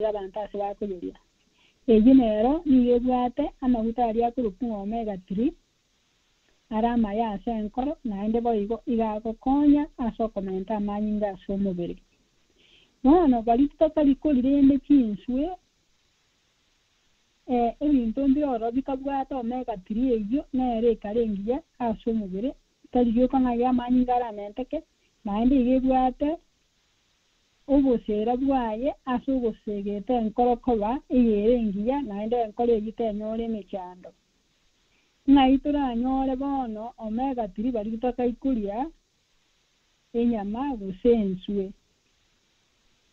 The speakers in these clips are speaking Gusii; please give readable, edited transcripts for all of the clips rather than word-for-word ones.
Abanto ase bakoyeria. Eyio nero nigo ebwate amaguta aria akorokwa ng'a omega 3, are amaya ase enkoro, naende boigo iga agokonya ase okomenta amanyinga ase omobere. Bono baria totari kori rende chinswe, ebinto mbire ororo bikabwate omega 3 eyio nere ekare engiya ase omobere, tari rioka ng'a iga amanyinga aramenteke, naende iga ebwate Oboseera bwaye ase ogosegeta enkoro koba eyere engiya, naende enkoro eyio tenyore emechando. Ng'ai toranyore bono omega tiri baria totakaikoria enyama gose enswe?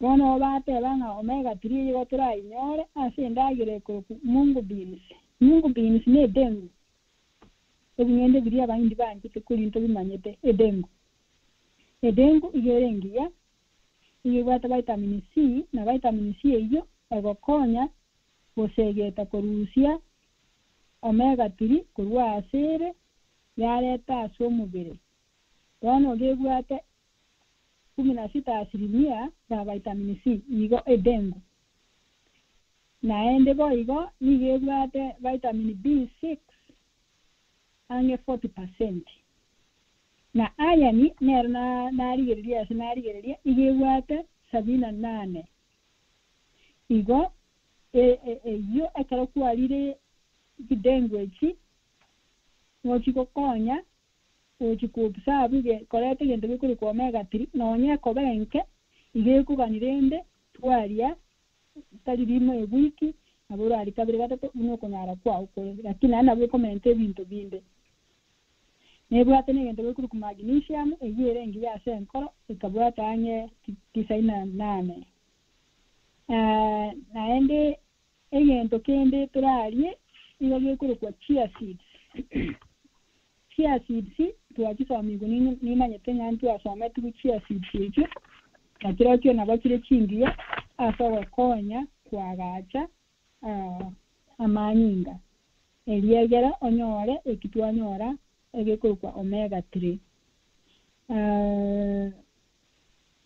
Bono bateba ng'a omega tiri eyio igo torayinyore ase endagera ekorokwa mung beans. Mung beans nedengu, ebing'ende biria Abahindi banchete koria ntobimanyete, edengu. Edengu iga ere engiya, nigo ebwate vitamin C, na vitamin C eyio egokonya gosegeta korusia omega 3 korwa ase ere yareta ase omobere. Bono iga ebwate kumi na sita asilimia ya vitamin C, igo edengu. Naende boigo nigo ebwate vitamin B6 ang'e 40 percent. Na iron nero narigereria ase narigereria iga ebwate sabini na nane. Igo eyio ekero kwarire chidengu echi ngochi gokonya gochi ko observe koreta egento gekorokwa omega 3 nonya ekoba enke iga ekogani rende twaria tari rimo ewiki nabo orari kabere gatato buna okonyara kwao kore lakini naende nabo ekomenta ebinto binde. Nebwate negento gekorokwa magnesium, eyio ere engiya ase enkoro, ekabwata ang'e tisaini na nane. Naende egento kende torarie nigo gekorokwa chia seeds. Chia seeds twachisomigwe nimanyete ng'a ntwasometigwe chia seeds echio, na chirochio nabo chire chingiya ase ogokonya koagacha amanyinga, eriegera onyore eki twanyora egekorokwa omega 3.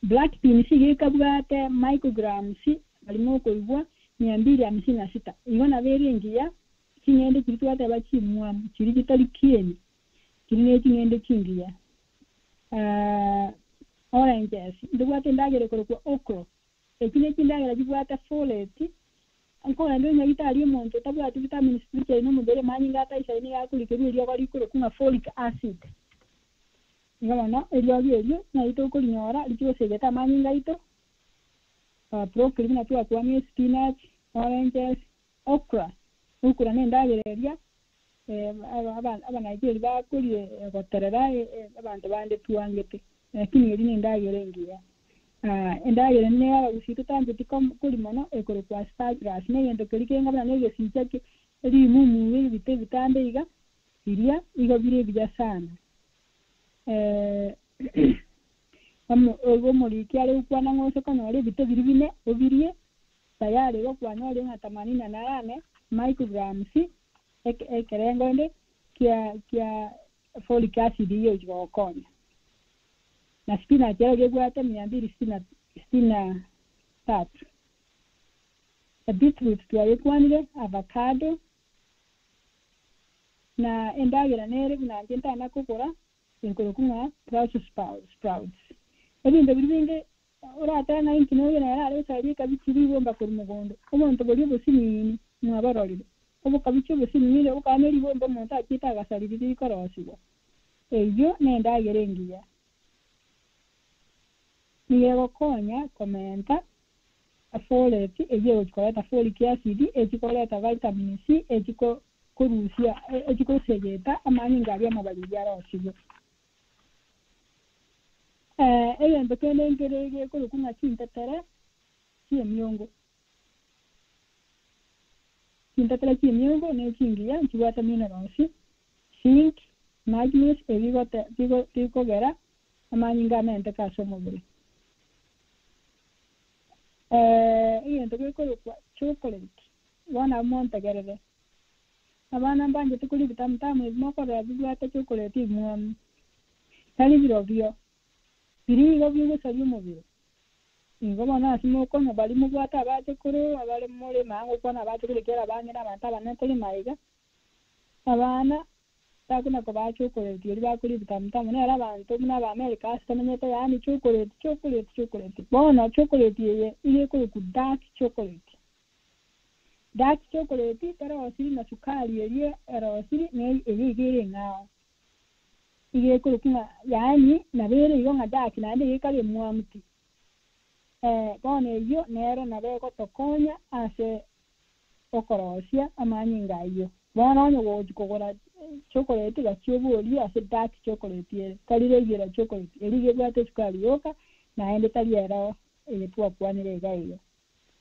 Black beans iga ekabwate micrograms baria mokoigwa mia mbili hamsini na sita. Igo nabo ere engiya ching'ende chiria twateba chimwamu chiria chitari kieni chiria ne ching'ende chingiya. Oranges ntobwate endagera ekorokwa okro. Echi ne chindagera chibwate folate, nkorende onye gitari omonto otabwati vitamins chiichaine omobere manyinga ataisaini nigo akorikerwa eriogo rikorokwa ng'a folic acid. Igo bono eriogo erio nari tokorinyora riche gosegeta amanyinga aito, broccoli buna twakwanire, spinach, oranges, okra. Okra na endagera eria Abanigeria bakoria goterera abanto bande twangete, lakini eria nendagera engiya. Endagera ende nigo abagusii totancheti koria mono ekorokwa asparagus, na egento keria kenga buna na egesicha rimumu iga ebite ebitambe iga, biria igo bire ebiya sana. Igo omoriki are gokwana ng'a ose konyora ebite biria bine obirie, tayari igo kwanyorire ng'a themanini na nane micrograms ekerengo ende kia kia folic acid eyio egochia gogokonya. Na spinach ero gebwate mia mbili sitini na sitini na tatu. Beetroot twayekwanire, avocado, na endagera nere buna inche ntana kogora ekorokwa ng'a brussels sprouts. Ebinto biria binge Oratebe ng'a inki noyo nere are gosaria ekabichi ribomba korwa mogondo, omonto boria obosinini mwabororire, obokabichi obosinini bokaba ne ribomba omonto achiete agasaria riria rikorosigwa. Eyio nendagera engiya. Nigo egokonya komenta folate eyio egochia koreta folic acid, echia koreta vitamin C, echia korusia echia kosegeta amanyinga aria amabariri arosigwe. Egento kende nkere gekorokwa ng'a chintetere chi'emiongo. Chintetere chi'emiongo ne chingiya nchibwate minerals, zinc, manganese ebi bikogera amanyinga amenteke ase omobere. Egento gekorokwa chocolate, bono abwo montegerere. Abana mbanchete koria ebitamutamu ebi mokorora bibwate chocolate emwamu. Tari birobio, biria igo bigosaria omobere. Igo bono ase mokonywa baria mobwate abachokoro, abare more maa ngokwana abachokoro ekiagera abange na abanto abanene tore maiga, abana takona kobaa chocolate eria bakoria ebitamu tamu, nere abanto buna Abaamerika ase tomenyete yaani chocolate chocolate chocolate. Bono chocolate eye iga ekorokwa dark chocolate. Dark chocolate terosiri na sukari eria erosiri ne eye iga ere eng'ao. Iga ekorokwa ng'a yaani nabo ere igo ng'a dark naende iga ekare emwamu pi. Bono eyio nero nabo egotokonya ase okorosia amanyinga ayio. Bono onye gochia kogora chocolate gachia oborie ase dark chocolate ere, tari regular chocolate, eria iga ebwate esukari yoka naende tari ero eye twakwanire iga iga.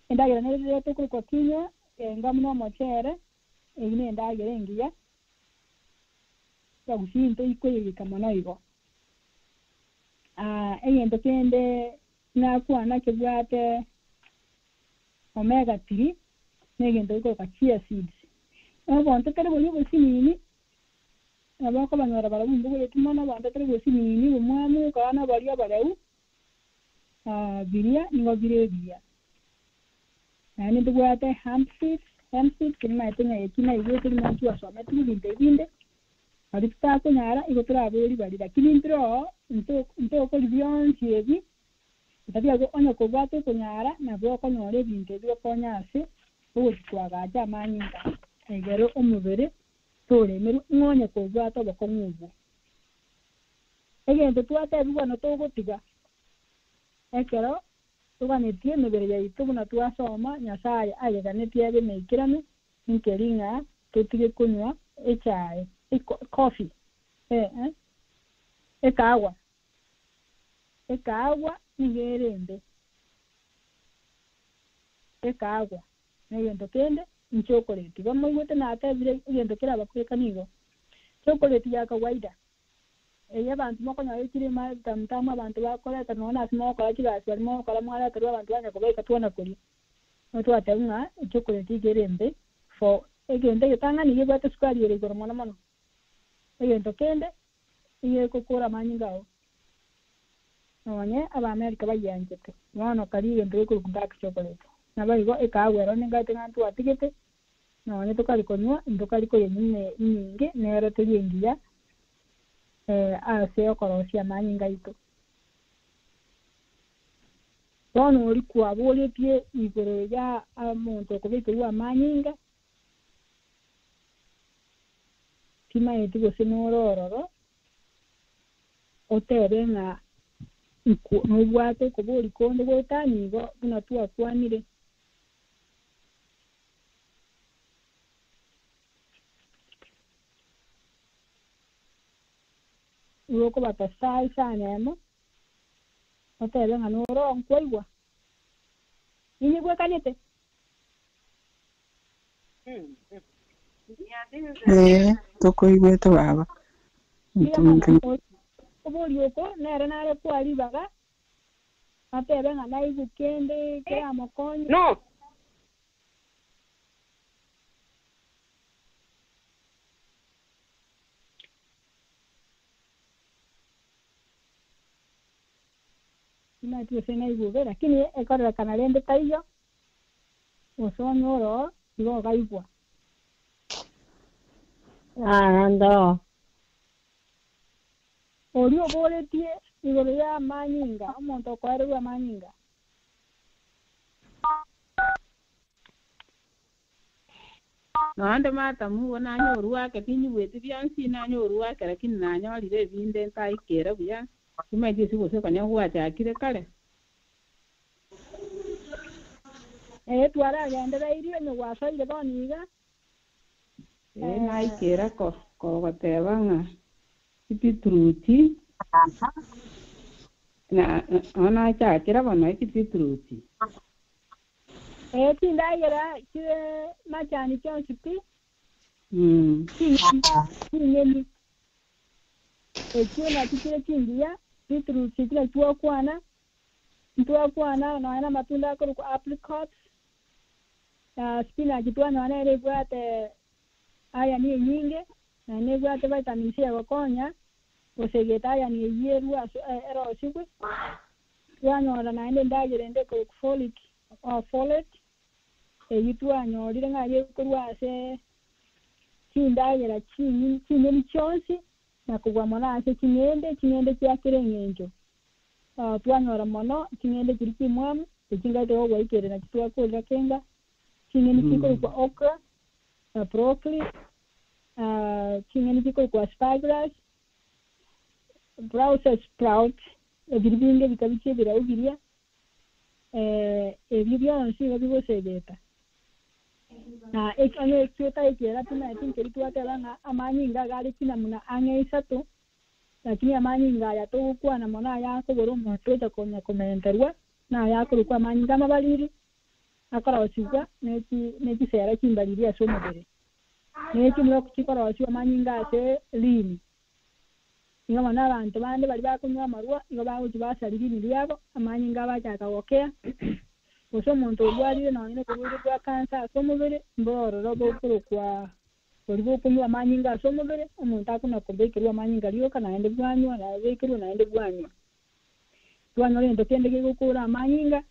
Endagera nere riria tokorokwa kinywa, enga buna omochere, eyio nendagera engiya, Abagusii ntoikoyegeka mono igo. Egento kende nakwana kebwate omega 3 negento gekorokwa chia seeds. Obonto tari boria obosinini, nabo okobanyora barabwo mbogoreti mono, obonto tari bosinini obomwamu, okaba noboria oboreu, biria nigo bire ebiya. Naende ntobwate hemp seeds, hemp seeds nimanyete ng'a eki naigwete rimo ntwasometigwe ebinto ebi binde, baria totakonyara igo toraborie baria, lakini ntire oo nto ntokori bionsi ebi, otatiga go onye kobwate okonyara nabo okonyora ebinto ebi gokonya ase ogochia koagacha amanyinga egere omobere toremerwe ng'a onye kobwate obokong'u obwo. Egento twatebigwa na togotiga ekero Toganetie emebere yaito buna twasoma, Nyasae ayeganetie ebe emeikeranu, nkeri ng'a totige konywa echae, coffee, eh, ekaagwa. Ekaagwa nigo ere embe. Ekaagwa negento kende nchokoreti. Igo moigwete natebire egento kerabakobeka nigo. Chokoreti ya kawaida. Eye abanto mokonyora echire ime ebitamu-tamu abanto bakoreta nonya nase mogokora chigasi baria mogokora mwareterwa abanto banya kobaika twana koria. Nigo twateba ng'a echokoreti iga ere embe for egento egetang'ani iga ebwate esukari ere igoro mono mono. Egento kende iga egokora amanyinga ao nonye Abaamerika bayianchete bono karia egento gekorokwa dark chocolate. Naboigo ekahawa ero ningaete ng'a ntwatigete Nonya tokari konywa, intokari koyenywa ne enyinge, nero teri engiya ase okorosia amanyinga aito. Bono oria kwaboretie igoro ya omonto okobekerwa amanyinga, timanyeti gose nore ororo, otebe ng'a nobwate okoboria konde goetania igo buna twakwanire. Igo okobata saa isano emo, otebe ng'a noro nkwaigwa, ninyigwekanete. Ee, tokoigwete baba. Mbuya mono. Oboria oko nere nare koa ribaga, atebe ng'a naigwe kende keramokonye. Timanyeti gose naigwe bobe, lakini ekororekana rende taiyo, gose onye ore oo, igo ogaigwa. Yaya ndoo. Oria oboretie igoro y'amanyinga, omonto okoererwa amanyinga. Noonde Martha mugo nanyorwa ake tinyigweti bionsi nanyorwa ake lakini nanyorire ebinde ntaikera buya timaeti ase gose konya gwachakire kare. Ee, twaragendereirie onye gwasoire bono iga. Ee, naikera kogoteba ng'a chibeetroot na nonya nachakera bono echibeetroot. Ee, chindagera chire machani chionsi pi, ching'eni echio nachio chire chingiya, beetroots echio nachio twakwana, ntwakwana nonya na amatunda akorokwa apricots, spinach twanyora nere ebwate iron enyinge, naende ebwate vitamin C egokonya gosegeta iron eyio erwe ase erosigwe. Twanyora naende endagera ende ekorokwa folic or folate, eywo twanyorire ng'a gekorwa ase chindagera chinyi chinyeni chionsi, na kobua mono ase ching'ende, ching'ende chia kera eng'encho. Twanyora mono ching'ende chiria chimwamu, echio ngaete gogoikerera nachi twakorera kenga, ching'eni chikorokwa okra, broccoli, ching'eni chikorokwa asparagus, Brussels sprout, ebiria binge bikabichia ebirau biria, ebio bionsi igo bigosegeta. Na onye ekio otaikiera timanyeti nkeri twateba ng'a amanyinga iga are chinamuna ang'e isato, lakini amanyinga aya togokwana mono aya akogora omonto ocha konya komenterwa, na aya akorokwa amanyinga amabariri, akorosigwa ne chi ne chisera chimbariri ase omobere. Ne echio chikorosiwa amanyinga ase rini. Igo bono abanto bande baria bakonywa amarwa igo bagochia basaria rini riabo, amanyinga abachaka gokea, gose omonto orwarire nonye na oborwaire bwa cancer ase omobere, mbororo bokorokwa boria bokonywa amanyinga ase omobere, omonto akona kobekerwa amanyinga rioka naende bwanywa, nabekerwa naende bwanywa. Twanyora egento kende gegokora amanyinga,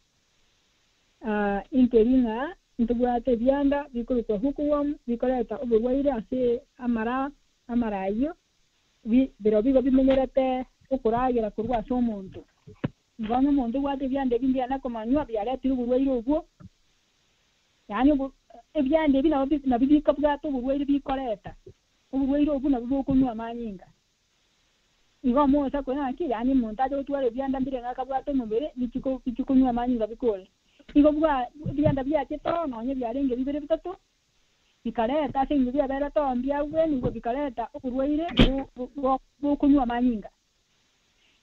inkeri ng'a ntobwate ebianda bikorokwa hookworm bikoreta oborwaire ase amara amara ayio, Birobio igo bimenyerete okoragera korwa ase omonto. Igo onye omonto obwate ebianda ebi mbiana komanywa biaretire oborwaire obwo, yaani ebianda ebi nabo nabio bikabwata oborwaire bikoreta, oborwaire obwo nabwo bokonywa amanyinga. Igo omosa kore naki, yaani omonto ache gotwara ebianda mbire ng'a akabwate omobere bichiko bichikonywa amanyinga bikore. Igo bwa ebianda biachete oo nonye biarenge bibere bitato, bikareta ase eng'encho biaberete oo mbiagwenigwe bikareta oborwaire bokonywa amanyinga.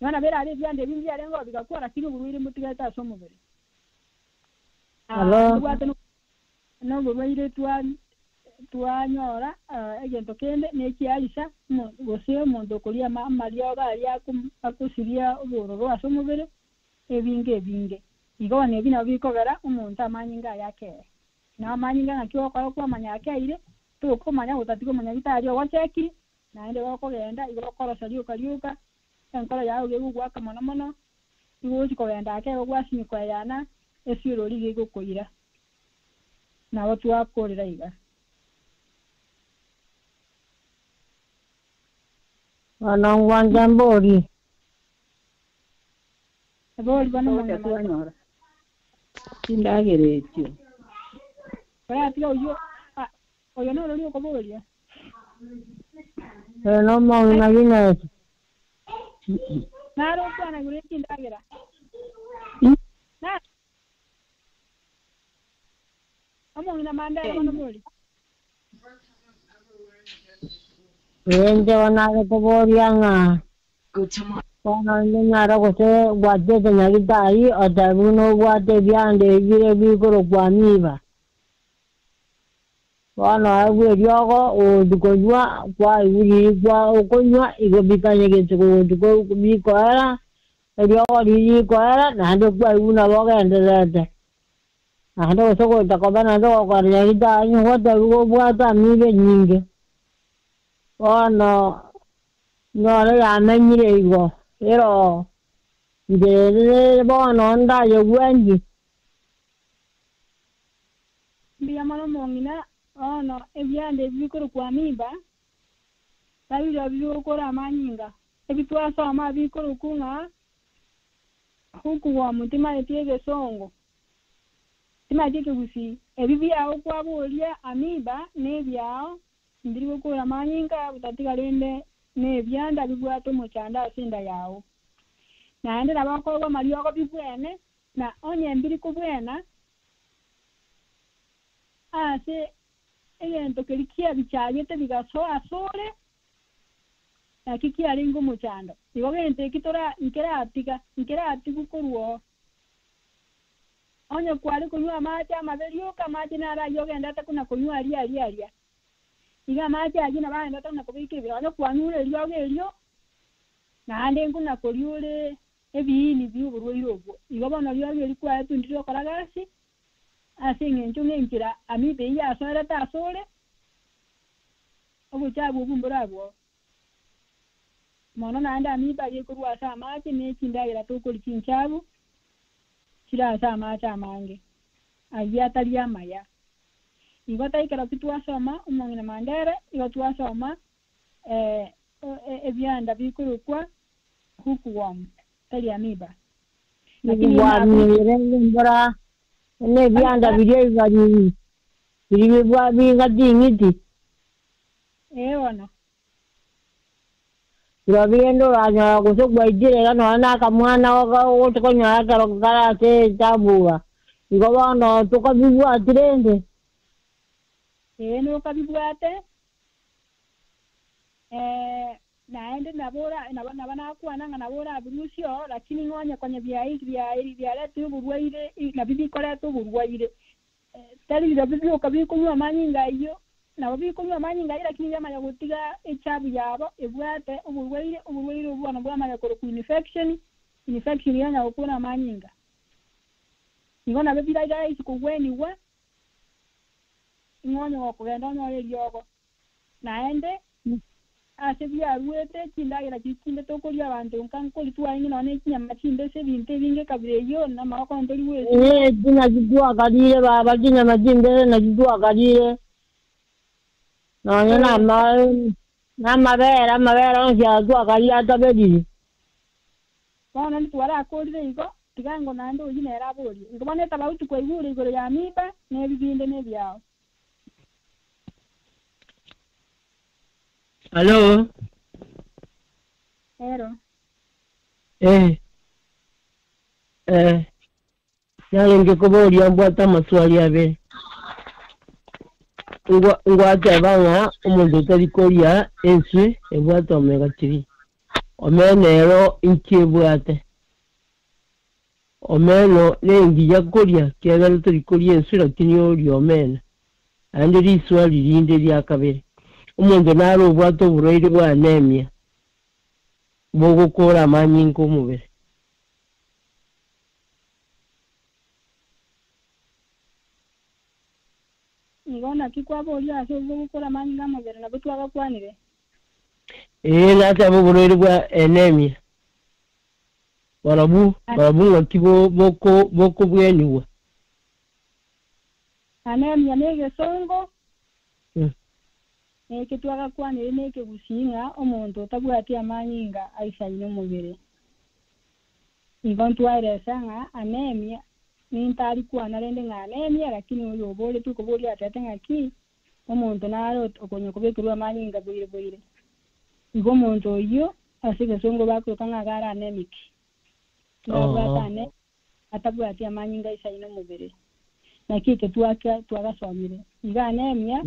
Igo nabo erabe ebianda ebi mbiarenge oo bigakwa, lakini oborwaire mbotigarete ase omobere. Alo. Ntobwate noborwaire twanyora egento kende nekiarisa, gose omonto okoria amariogo aria akosiria obororo ase omobere, ebinge ebinge. Igo bono ebi nabo bikogera omonto amanyinga aye akee. Na amanyinga ng'aki ogokora kwamanya akeire, tokomanya gotatiga omonyagitari ogochekiri, naende gokogenda igo okorosa rioka rioka, enkoro yao iga egogoaka mono mono, igo ogochi kogenda ake igo gwasinywa koeyana, esiorori iga egokoira. Nabo twakorera iga. Bono ngwancha mborie. Bori bono Gocha mong'ina Martha. twanyora chindagera echio. Oratiga oyio ah, oyo norori okoboria? Oyo nomong'ina Ginesi. Naro okwana igoro ye chindagera. Na omong'ina Mandela bono bori. Ee, inche bono nare koboria ng'a bono onde nyare gose gwachete Nyagetari otebe buna obwate ebianda ebire bikorokwa amiba. Bono aegwe eriogo ogochi konywa kwaigwa riria kwa okonywa igo bikanyegete gochi bikoera, eriogo riria rikoera naende kwaigwa buna bogendererete. Naende gose gocha koba naende gokora Nyagetari nigo gotebigwa obwate amiba enyinge. Bono nyore yamenyire igo, ero inche rende bono ndayegwentie. Mbuya mono omong'ina, bono ebianda ebi bikorokwa amiba, nabirobio bigokora amanyinga. Ebi twasoma bikorokwa ng'a hookworm timanyeti egesongo, timanyeti ekegusii. Ebi biao kwaboria amiba nebiao mbiri gokora amanyinga gotatiga rende nebianda bibwate omochando ase enda yao. Naende nabo okoegwa amariogo bibwene, na onye mbiri kobwena, ase egento keria kiabichagete bigasoa asore, nakio kiarenge omochando. Igo gento eki tora nkeratiga, nkeratigwe korwa oo. Onye kware konywa amache amabe rioka, amache naro ayio ogendete kona konywa aria aria aria. Iga amache ayio nabo agendete kona kobeka ebiro. Onye kwanyure eriogo erio, naende nkona koria ore ebiini bi'oborwaire obwo. Igo bono riogo eri kwaetwe ndiri gokora gasi, ase eng'encho ng'a enchera amiba eyio yasoerete asore, obochabu obwo mborabwo oo. Mono naende amiba ayio ekorwa ase amache ne chindagera tokoria chinchabu. chire ase amache amange, ayio atari amaya. Igo taikera pi twasoma omong'ina Mandere, igo twasoma ebianda bikorokwa hookworm, tari amoeba. Lakini Gwamiire mbora n'ebyanda biri ebibari biri bibwa bingating'iti eh bono. Biro bigenda oranyora gose gwaitire iga nonya na akamwana ogochikonyora ekero kare ase etabua. Igo bono tokabibwati rende. Ee nokabibwate, naende nabo ora nabo nabo nakwana ng'a nabo orabirusie oo, lakini ng'onye konya biai biai biaretire oborwaire nabio bikoreta oborwaire. Tari birobio bioka bikonywa amanyinga ayio, nabo bikonywa amanyinga ayio lakini biamanya gotiga echabu yabo ebwate oborwaire, oborwaire obwo bono bwamanya korokwa infection, infection yanya gokuna amanyinga. Igo nabio bira rahisi kogweniwa, ng'onye gokogenda onyore eriogo. Naende, ase biaruete chindagera chiria chinde tokoria abanto nka nkori twarenge nonya na chinyama chimbese ebinto ebinge kabira eyio, na amagoko ntori gwesibia. Ee, nachi twakarire baba chinyama chimbese nachi twakarire. Nonya na na amabere amabere onsi aya twakarire ataberiri. Bono ntwarakorire igo, tiga ngo naende oyio nere aborie. Igo bono etabauti kwaigure igoro ya amoeba, na ebi binde na ebiao. Hello. Ero. Narenge koboria mbwate amaswali abere. Ngwateba ng'a omonto otari koria enswe ebwate omega 3. Omena ero inki ebwate? Omeno nengiya koria kiagera tori koria enswe lakini oria omena. Naende riswali rinde ria kabere. Omonto nare obwate oborwaire bwa anemia bogokora amanyinga omobere. Igo naki kwaboria ase obogokora amanyinga amobere nabo twagakwanire? Ee, nateba oborwaire bwa anemia. Barabwo barabwo ng'aki bokobweniwa. Anemia na egesongo, eke twagakwanire na ekegusii ng'a omonto otabwati amanyinga aisaine omobere. Igo ntwaeresa ng'a anemia, nintari kwana rende ng'a anemia, lakini oyo oboretwe okoboria atete ng'aki, omonto nare okonya kobekerwa amanyinga boire boire. Igo omonto oyio, ase egesongo bakoroka ng'a iga are anemic. Nabwate ane atabwati amanyinga aisaine omobere. Naki eke twaka twagasomire. Iga anemia,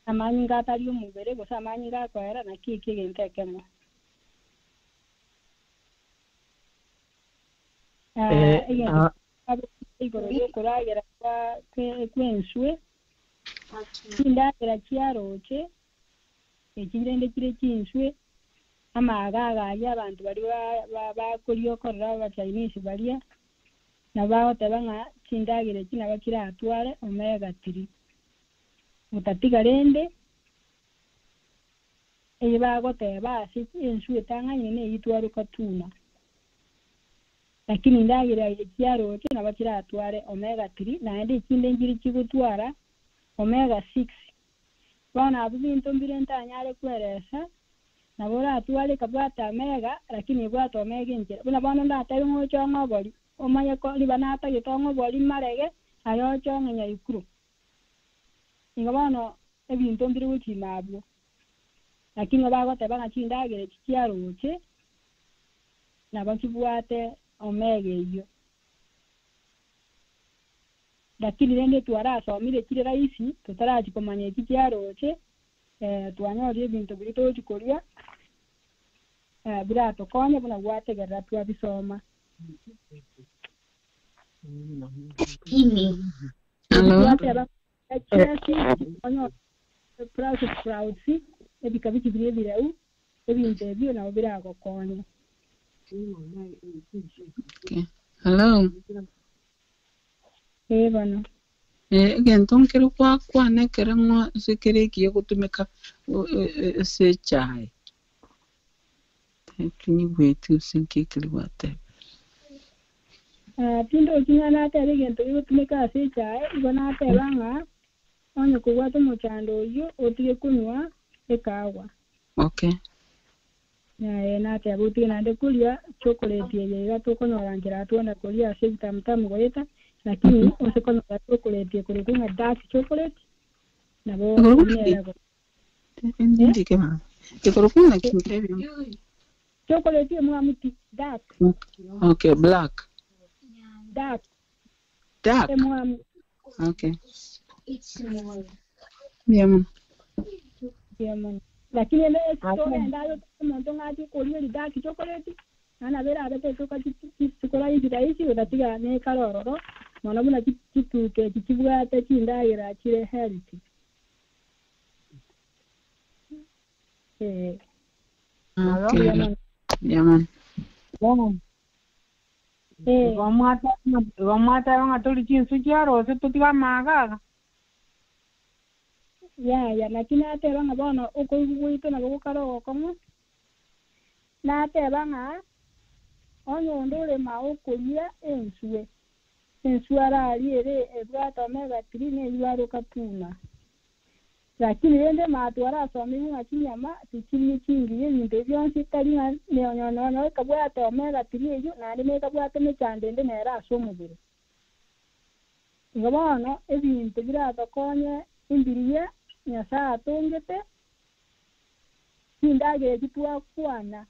amanyinga atari omobere gose amanyinga akoera, naki eki egento ekemo. Egento igoro yokoragera kwa kwa enswe, chindagera chiaroche, echi rende chire chinswe, amaga agaya abanto baria bakoria okorora abachinese baria, nabo bagoteba ng'a chindagera echi nabo chiratware omega 3. Otatiga rende, eye bagoteba ase enswe etang'aine na eywo twaroka tuna. Lakini ndagera eye chiaroche nabo chiratware omega 3, naende echinde nchiri chigotwara omega 6. Bono abwo binto mbire ntanyare kweresa, nabo oratware ekabwata omega, lakini ebwate omega enchera. Buna bono ndatebe ng'a oche ong'e obori, omanye riba natagete ong'e obori marege, aye oche ong'e nyaikuro. Igo bono ebinto mbire gochima abwo. Lakini bagoteba ng'a chindagera echi chiaroche, nabo chibwate omega eyio. Lakini rende twarasomire chire rahisi, totarachi komanya echi chiaroche, twanyorire ebinto biria togochi koria, biratokonye buna gwategerera twabisoma. Hello. Twateba chia seeds, onyore sprouts, ebikabichi biria ebireu, ebinto ebio nabo biragokonye. Okay. Hello. Ee bono. Egento nkere gwakwana ekere ng'o ase kere ekiya gotumeka ase echae. Tinyigweti gose nki ekeri gwateba. Tindochi ng'a natebe egento gegotumeka ase echae, igo nateba ng'a onye kobwate omochando oyio otige konywa ekahawa. Okay. Naye nateba otige naende koria chocolate eye iga tokonyora nchera twenda koria ase ebitamutamu goeta, lakini ose konyora chocolate ekorokwa ng'a dark chocolate, nabo Ekorokwa nere ki? Ndike mama. Ekorokwa ng'a ki ntebie? Chocolate emwamu ti, dark. Okay, black. Dark. Dark. Emwamu. Okay. Mbuya mono. Mbuya mono. Lakini ende togenda aye omonto ng'a achie koria eri dark chocolate, naende nabo erabe tetoka chituko rahisi rahisi otatiga nekare ororo, mono buna chituko echi chibwate chindagera chire healthy. Eh. Okay. Mbuya mono. Mbuya mono. Bono, Eh. Igo mwateba igo mwateba ng'a tori chinsu chiarose totige amaga aga. Yaya, naki nateba ng'a bono okoigwa gwaito nabo gokare ogokong'u, nateba ng'a onye onde orema okoria enswe, enswe ararie ere ebwate omega 3 neyio aroka tuna. Lakini rende matwa arasomigwe ng'a chinyama tichiri chingiya ebinto ebi bionsi tari ng'a nonya nonya ekabwate omega 3 eyio naende nekabwate emechando ende nere ase omobere. Igo bono ebinto biratokonye imbiria Nyasae atongete, chindagera echi twakwana,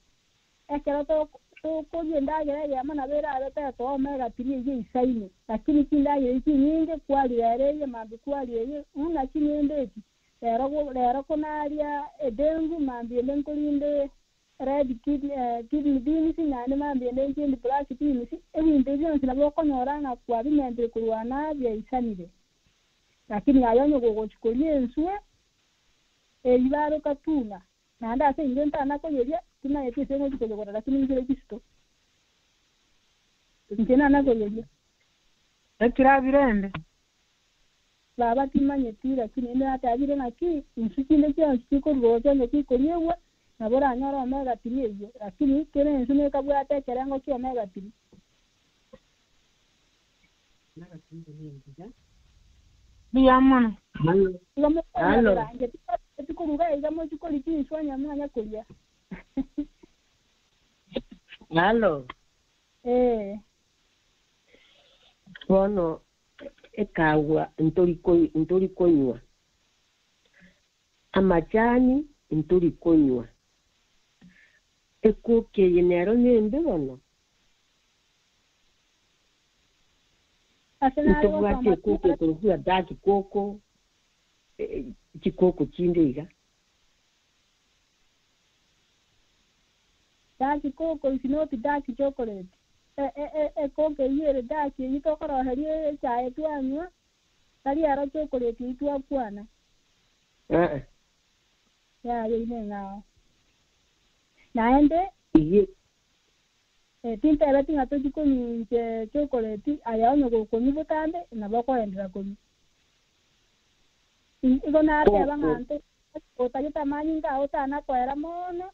ekero tokoria endagera eyemo nabo erabe tetoa omega 3 eyio eisaine, lakini chindagera echi chinyinge kwaria rero eye mambia kwaria eye, buna ching'ende echi, rero rero konaria edengu mambia ende nkorinde red kidney beans naende mambia ende nchindi black beans, ebinto ebi bionsi nabo okonyora ng'a kwabimentire korwa nabiaisanire. Lakini aye onye gogochia koria enswe eyio baroka tuna, naende ase inche ntana koyeria, timanyeti ase ngochia koyegora, lakini inchire chisito. Inche nana koyeria. Ekirabi rende. Baba timanyeti, lakini inde natebire ng'aki insu chinde chionsi chikorwa roche onye chikoriegwa, nabo oranyore omega 3 eyio, lakini kera ensu nekabwate ekerengo kia omega 3. Mbuya mono. Igo Halo. mokonyabera, inche timanyeti koruga iga mochie koria chinswe onye mwanya koria. Halo. Ee. Bono ekagwa ntori konywa amachani ntori konywa ekoki eye nero nembe bono. Ase nare Ntobwate gosoma ekoki ekorokwa dark koko chikoko chinde iga. Dark cocoa is not dark chocolate. Ekoke eyio ere dark eyio tokoroseria echae twanywa, tari ero chocolate eyio twakwana. Yaya eyio neng'ao. Naende tintebeti ng'a tochie konywa inche chocolate, aye onye gokonywa botambe nabo okoenderera konywa. Igo nateba ng'a nto otagete amanyinga ao tanakoera mono,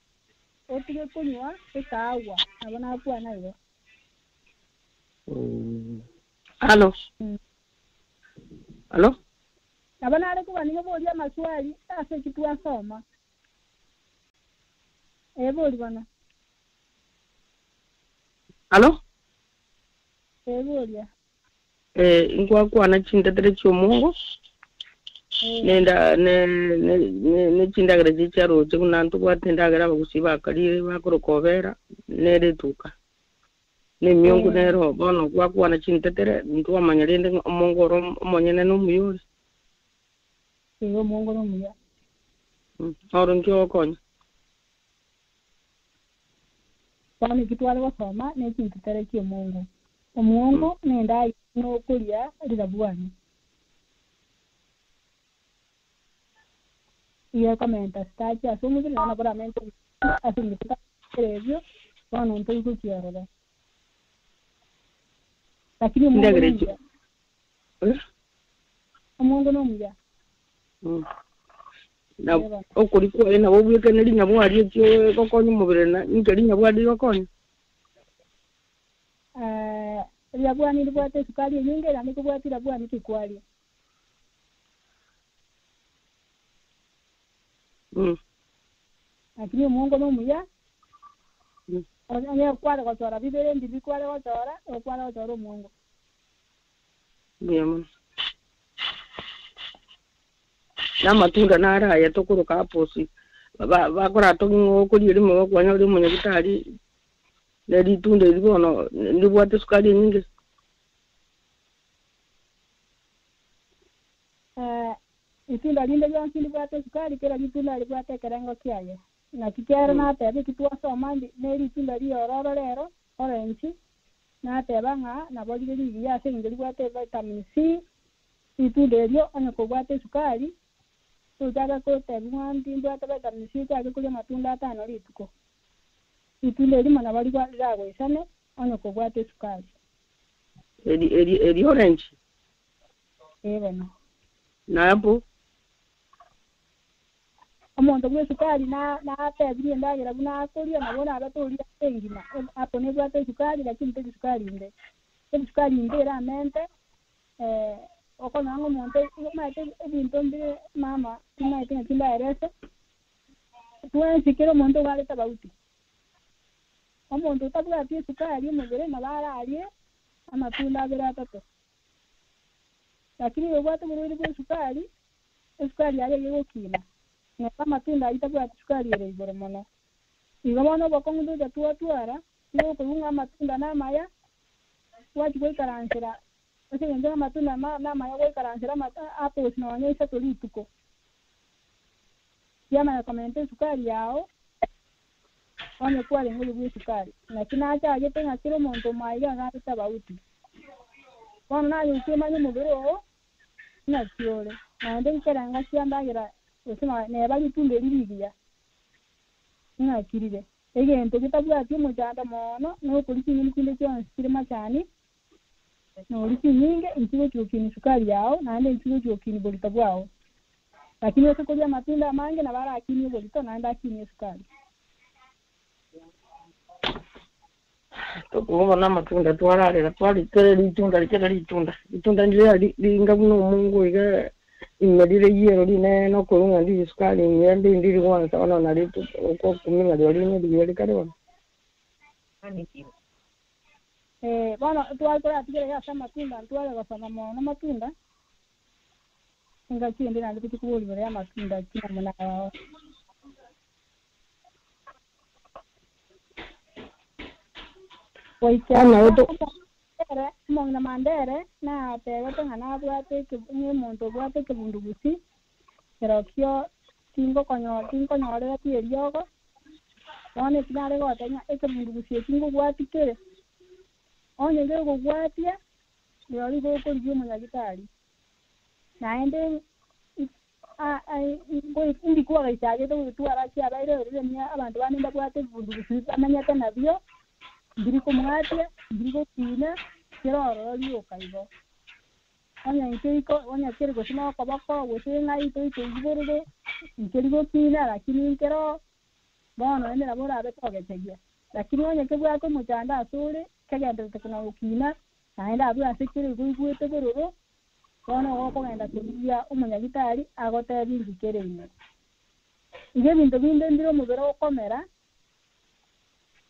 otige konywa ekahawa, nabo nakwana igo. Alo. Alo. Nabo nare kogania moborie amaswali ase eki twasoma. Ee bori bono. Alo. Ee boria. Eh, ingwakwana chintetere chi'omongo, nenda ne ne ne ne chindagera chiria chiaroche buna ntobwate endagera abagusii bakarire bakoroka obera, nere etuka. Na emiongo nero bono gwakwana chintetere, ntwamanya rende ng'a omongo oro omonyene nomuya ore. Ee, omongo nomuya. Noro nki ogokonya? Bono eki tware gosoma nechintetere chi'omongo. Omongo nendagera buna okoria rirabwani. Igo ekomenta starch ase omobere naende nabo oramente ase eng'encho totakora ebio, bono ntori gochia ororo. Lakini omongo Chindagera echio nomuya. Eh? Omongo nomuya. Na okoria kwaye nabo obwekane rinyabwari echio egokonya omobere na inki rinyabwari rigokonya? Riabwani ribwate esukari enyinge, naende kobwati riabwani tikwaria. Lakini omongo nomuya, onye kware gochora bibere mbibi kware gochora, okware gochora omongo. Mbuya mono. Na amatunda naro aya tokoroka apples, bakoratogia ng'a okoria erimo bakwanyora omonyagitari, na ritunda eri bono ndibwate esukari enyinge. Ritunda rinde rionsi ndibwate esukari, kera ritunda ribwate ekerengo kiaye. Naki kero nateba eki twasoma ndi na eritunda riororo rero, orange, nateba ng'a nabo rire rigiya ase eng'encho ribwate vitamin C, ritunda erio onye kobwate esukari, tochake kotebiwa ng'a ndimbwate vitamin C ochake koria amatunda atano rituko. Ritunda erimo nabo riragoisane onye kobwate esukari. Eri eri eri orange? Ee bono. Na apple? Omonto bwa esukari natebirie endagera buna akoria, nabo orabe toria ase engima. Apple nebwate esukari lakini teri sukari inde. Esukari inde eramente, okonyora ng'a omonto omanyete ebinto mbire mama timanyete ng'aki ndaerese, twensi kera omonto iga are tofauti. Omonto otabwati esukari omobere nabo ararie amatunda abere atato. Lakini oyo obwate oborwaire bwa esukari, esukari yaye iga egokina, neba amatunda ayio tabwati sukari ere igoro mono. Igo bono obokong'u tocha twatwara, nigo okoigwa ng'a amatunda namaya, gwachia goikaransera ase eng'encho ng'a amatunda namaya goikaransera apples nonya isato rituko. Riamanya komenta esukari yao, onye kwarenge oyo bwa esukari. Naki nachagete ng'a kera omonto omo iga iga are tofauti. Bono naye okwemanya omobere oo, ng'aki ore, naende nkerengo kia ndagera gose neba ritunda eri rigiya, ng'aki rire. Egento getabwati omochando mono, nokoria ching'eni chinde chionsi chire machani, noria chinyinge, inchigochi gokina sukari yao, naende inchigochi gokina borito bwao. Lakini ase koria amatunda amange nabo arakinie oborito naende akinie esukari. Tokoba na amatunda twararera twarikera ritunda kera ritunda. Ritunda ndire ringa buna omongo iga ime rire yero rinene okorwa ng'a ndiri sukari engiya ndi ndiri gwansa bono nari okokumia ng'a rirorio rigiya rikare bono. Bono twakoratigere iga ase amatunda ntware gosoma mono amatunda, engaki ende naende tochia koboria igoro ya amatunda kina muna ao. Goika omong'ina Mandere natebete ng'a nabwate ng'a omonto obwate ekebundugusi, kerokio tinkonyorera pi eriogo, bono eki nare goteba ng'a ekebundugusi eki nkobwati kere, onye gekogwatia, rirorio igo okorigia omonyagitari. Naende ndikwogaisagete gogetwara kiabeire orire abanto bande mbabwate ebibundugusi bamenyete nabio, mbiri komwatia, mbiri gokina, kera ororo rioka igo. Onye nkeiko, onye kere gose na okoboko, gose ng'ai toikoigborere, nkeri gokina, lakini nkero, bono naende nabo orabe togechegia. Lakini onye kebwate omochando ase ore, kegenderete kona gokina, naende abwo ase kere igo oigwete bororo, bono igo okogenda korigia omonyagitari agotebi inki kere ime. Igo ebinto binde mbire omobere okomera,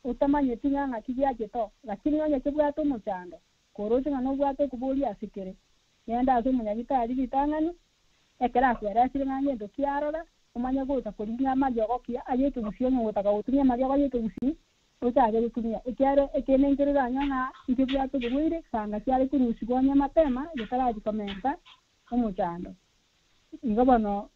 otamanyeti ng'a ng'aki giachete oo, lakini onye kebwate omochando, koroche ng'a nobwate okoboria ase kere, genda ase omonyagitari ritang'ani, ekero akweresire ng'a ngento kiarora, omanye gocha korigia amariogo ki aye ekegusii onye gotaka gotumia amariogo ya ekegusii, ochake gotumia. Ekiagera ekende nkere oranyore ng'a nkebwate oborwaire, sanga kiare korusigwa onye mapema, getarachia komenta omochando. Igo bono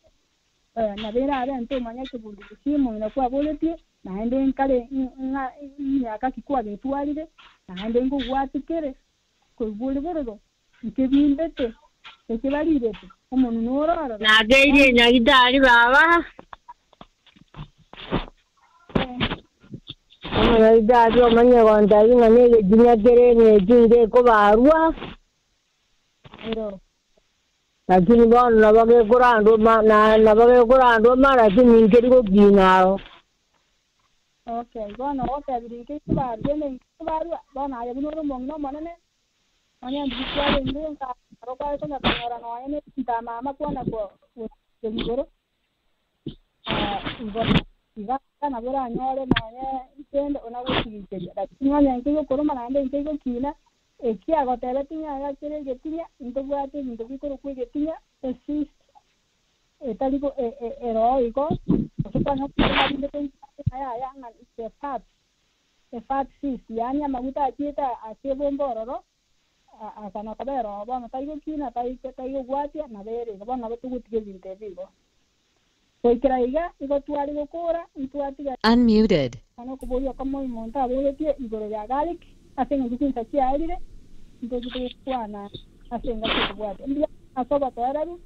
nabo erabe ntomanye ekebundugusi omong'ina kwaboretie, naende nkare ng'a emiaka ki kwagetwarire, naende nkobwati kere, koigwa ore bororo, nkebimbete, ekebarirete, omonwe nororo. Nakeirie nyagitari baba. Omonyagitari omanye gontebi ng'a negekinya kere eng'echo ire ekobarwa. Lakini bono nabo gekorandwa nabo gekorandwa lakini nkeri gokina aro. Okay, bono ogotebirie nke kobarwa ene nke kobarwa, bono aye buna ore omong'ina omonene, Onye ndiri kwarenge nabo kware konya konyora nonya na entamama kwana gochia igoro, igo iga nabo oranyore nonye kende ona gochigicheria. Lakini onye nkeigokoroma naende nkeigokina, eki agotebeti ng'a iga kere egetinya, ntobwate ebinto bikorokwa egetinya, ecyst etari go eroo igo, gose kwanya koroma rinde toigwete ng'a yaya ng'a it's a fat, a fat cyst, yaani amaguta achiete ase ebomba ororo, akana koba eroo bono taigokina taigogwatia nabo ere igo, bono nabo togotiga ebinto ebi igo. Goikera iga, igo tware gokora, ntwatiga Unmuted. Bono okoboria okomo omonto aboretie igoro ya garlic ase eng'encho chinsa chiaerire, ntochete gokwana ase engaki ekobwatia. Mbuya mono ase obotoereru,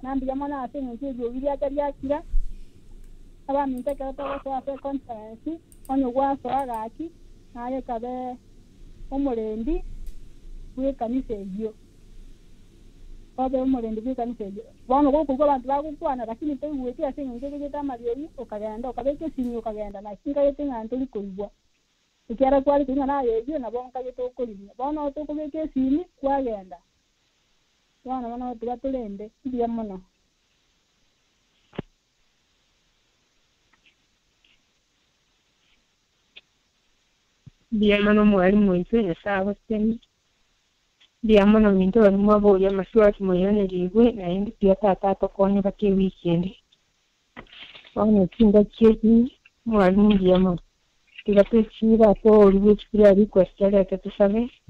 na mbuya mono ase eng'encho eriogi riacha riakira. Abaminto ekero togosoa ase econference, onye gwasoa gaki, naye kabe omorendi bw'ekanisa eyio. Obe omorendi bw'ekanisa eyio. Bono gokoigwa abanto bagokwana, lakini toigweti ase eng'encho obegete amariogi, okagenda, okabeka esimi okagenda, naki nkagete ng'a ntori koigwa. Ekiagera kware koigwa ng'a naye eyio, nabo nkagete okorimia. Bono tokobeka esimi, kwagenda. Bono bono tiga torende. Mbuya mono. Mbuya mono mwalimu oito, Nyasae agosesenie. Mbuya mono minto baria mwaboria amaswali moiranerigwe, naende tiga tata atokonye mpaka ewiki ende. Bono chingaki echi mwalimu mbuya mono. Tiga tochiire ase oboria bwe esukuru ya request arete tosabe.